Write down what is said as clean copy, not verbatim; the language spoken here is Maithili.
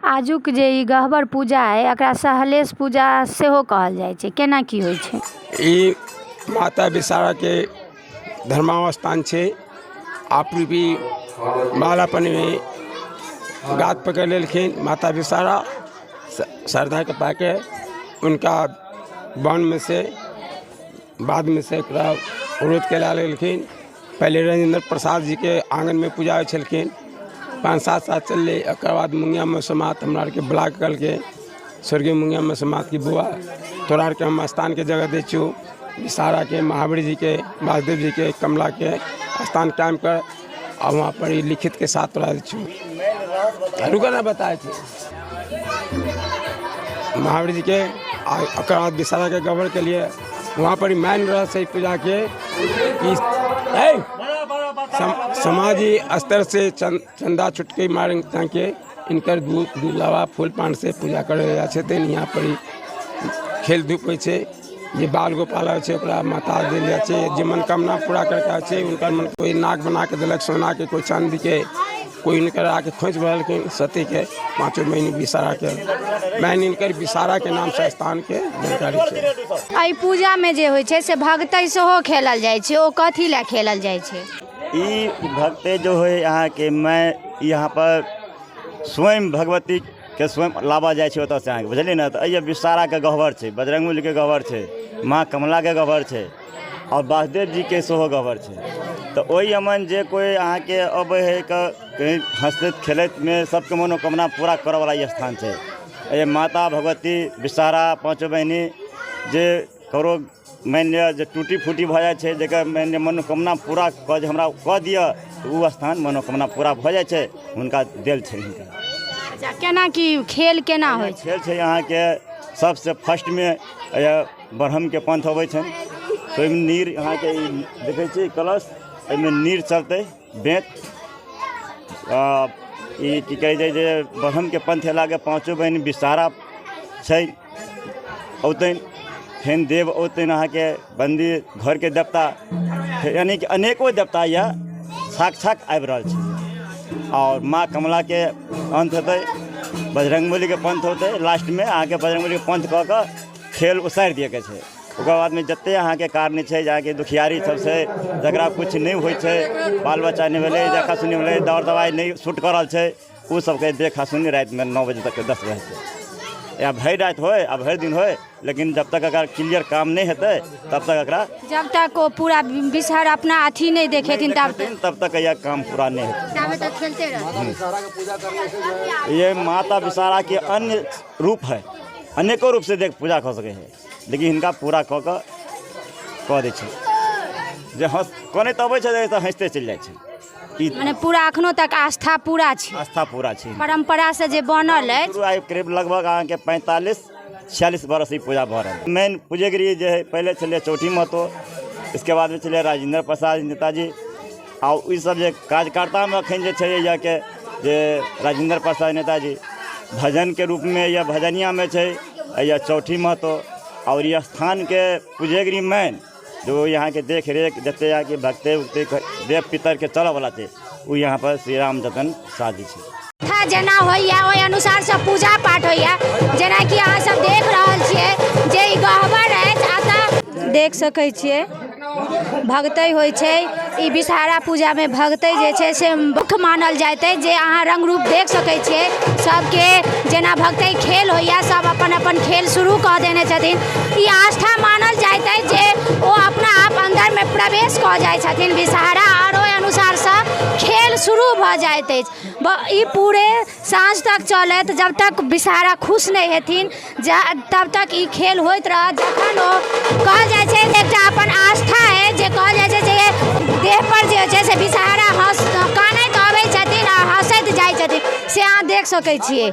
आजुक जे ई गहबर पूजा अइ, एकरा सहलेश पूजा सेहो कहल जाइ छै। केना की होइ छै? ई माता विषहाराके धर्मावस्थान छै। आपरूपी बालापनमे गात पकड़ि लेलखिन माता विषहारा। श्रद्धाके पाके हुनका वनमे से बादमे से एकरा विरोध के लए लेलखिन। पहिले राजेन्द्र प्रसाद जीके आङ्गनमे पूजा होइ छलखिन। 5-7 साल चललै। ओकर बाद मुंगिया मसोमात हमरा आरके बुला कऽ कहलकै, स्वर्गीय मुंगिया मसोमात की बौआ तोरा आरके हम स्थानके जगह दै छियौ, विषहाराके, महावीर जीके, वासुदेव जीके, कमलाके स्थान कायम कर आ वहाँ पर ई लिखितके साथ तोरा दै छियौ। रुकऽ ने, बताबै छी। महावीर जीके आ ओकर बाद विषहाराके गबर के लिए वहाँ पर मानि रहल छै पूजाके कि समाजी स्तर से चंदा चुटकी मार के इनकर दूध लावा फूल पान से पूजा करल जाइ छथिन। यहाँ पर खेल धूप होइ छै। जे बाल गोपाल होइ छै, ओकरा माता देल जाइ छै। जे मनोकामना पूरा करके आबै छै, हुनकर मन कोइ नाग बना कऽ देलक सोनाके, कोइ चाँदीके, कोइ हिनकर आके खोँइछ भरलखिन सतीके। पाँचो बहिन विषहाराके मेन हिनकर विषहाराके नामसँ स्थानके जानकारी छै। एहि पूजामे जे होइ छै से भगतै सेहो खेलल जाइ छै। ओ कथी लए खेलल जाइ छै? ई भक्ते जो है अहाँके, मैं यहाँ पर स्वयं भगवती के स्वयं लाबऽ जाइ छै ओतऽसँ अहाँके, बुझलियै ने? तऽ एहि विषहाराके गह्वर छै, बजरङ्गबलीके गह्वर छै, माँ कमलाके गह्वर छै आओर वासुदेव जीके सेहो गह्वर छै। तऽ ओहि अमन जे कोइ अहाँके अबै हइ कऽ कहीं हँसैत खेलैतमे सबके मनोकामना पूरा करऽवला ई स्थान छै। एहि माता भगवती विषहारा पाँचो बहिनी जे ककरो मानि लिअ जे टूटी फूटी भऽ जाइ छै, जकर मानि लिअ मनोकामना पूरा कऽ जे हमरा कऽ दिअ, तऽ ओ स्थान मनोकामना पूरा भऽ जाइ छै। हुनका देल छै हिनका। अच्छा, केना की खेल केना होइ छै? खेल छै अहाँके, सबसँ फर्स्टमे ब्रह्मके पंथ अबै छनि। ओहिमे नीर अहाँके ई देखै छियै कलश, एहिमे नीर चलतै बेंत। ई की कहै छै जे ब्रह्मके पंथ अयलाके पाँचो बहिन विषहारा छै औतनि, फेन देव औतनि अहाँके बन्दी घरके देवता, यानि कि अनेको देवता यऽ साक्षात आबि रहल छै। आओर माँ कमलाके अन्त हेतै, बजरङ्गबलीके पंथ होतै। लास्टमे अहाँके बजरङ्गबलीके पंथ कऽ कऽ खेल उसारि दियैके छै। ओकर बादमे जतेक अहाँके कारण छै, जे अहाँके दुखियारी सब छै, जकरा किछु नहि होइ छै, बाल बच्चा नहि भेलै, देखा सुनी भेलै, दर दबाइ नहि सूट कऽ रहल छै, ओ सबके देखा सुनी रातिमे 9 बजे तक, 10 बजे तक या भरि राति होइ आ भरि दिन होइ, लेकिन जब तक अगर क्लियर काम नहि हेतै तब तक एकरा जब तक ओ पूरा विषहर अपना अथी नहि देखेथिन तब तक यह काम पूरा नहि हेतै। ताबे तक खेलते रहतै। ये माता विषहारा के अन्य रूप है, अनेकों रूप से देख पूजा कऽ सकै है, लेकिन हिनका पूरा कऽ कऽ कऽ दै छै। जे हँस कनैत अबै छै तऽ हँसिते चलि जाइ छै ई। मने पूरा अखनो तक आस्था पूरा छै। आस्था पूरा छै। परम्परा से जे बनल अछि। शुरू आइ करीब लगभग अहाँके 45-46 बरस ई पूजा भऽ रहल। मेन पूजेगिरी जे है, पहिले छलै चौठी महतो, इसके बादमे छलै राजेंद्र प्रसाद नेताजी। आ ई सब जे कार्यकर्तामे एखन जे छै यहाँके जे राजेंद्र प्रसाद नेताजी भजनके रूपमे या भजनियामे छै या चौठी महतो। आओर ई स्थानके पूजेगिरी मेन जो यहाँके देख रेख जते यहाँके भक्ते उक्ते देव पितरके चलऽवला छै, ओ यहाँ पर श्री राम जतन साह जी छै। कथा जेना होइए ओहि अनुसारसँ पूजा पाठ होइए। जेनाकि अहाँ सब देख रहल छियै जे ई गहबर अछि। एतऽ देख सकै छियै भगतै होइ छै। ई विषहारा पूजामे भगतै जे छै से मुख्य मानल जाइत अछि, जे अहाँ रङ्ग रूप देख सकै छियै सबके। जेना भगतै खेल होइए, सब अपन अपन खेल शुरू कऽ देने छथिन। ई आस्था मानल जाइत अछि जे ओ अपना आप अन्दरमे प्रवेश कऽ जाइ छथिन विषहारा आओर ओहि अनुसारसँ खेल शुरू भऽ जाइत अछि। ई पूरे साँझ तक चलत। जब तक विषहारा खुश नहि हेथिन जा तब तक ई खेल होइत रहत। जखन ओ कहल जाइ छै जे एकटा अपन आस्था अछि जे कहल जाइ छै जे देहपर जे होइ छै से विषहारा हँस कानैत अबै छथिन आ हँसैत जाइ छथिन, से अहाँ देख सकै छियै।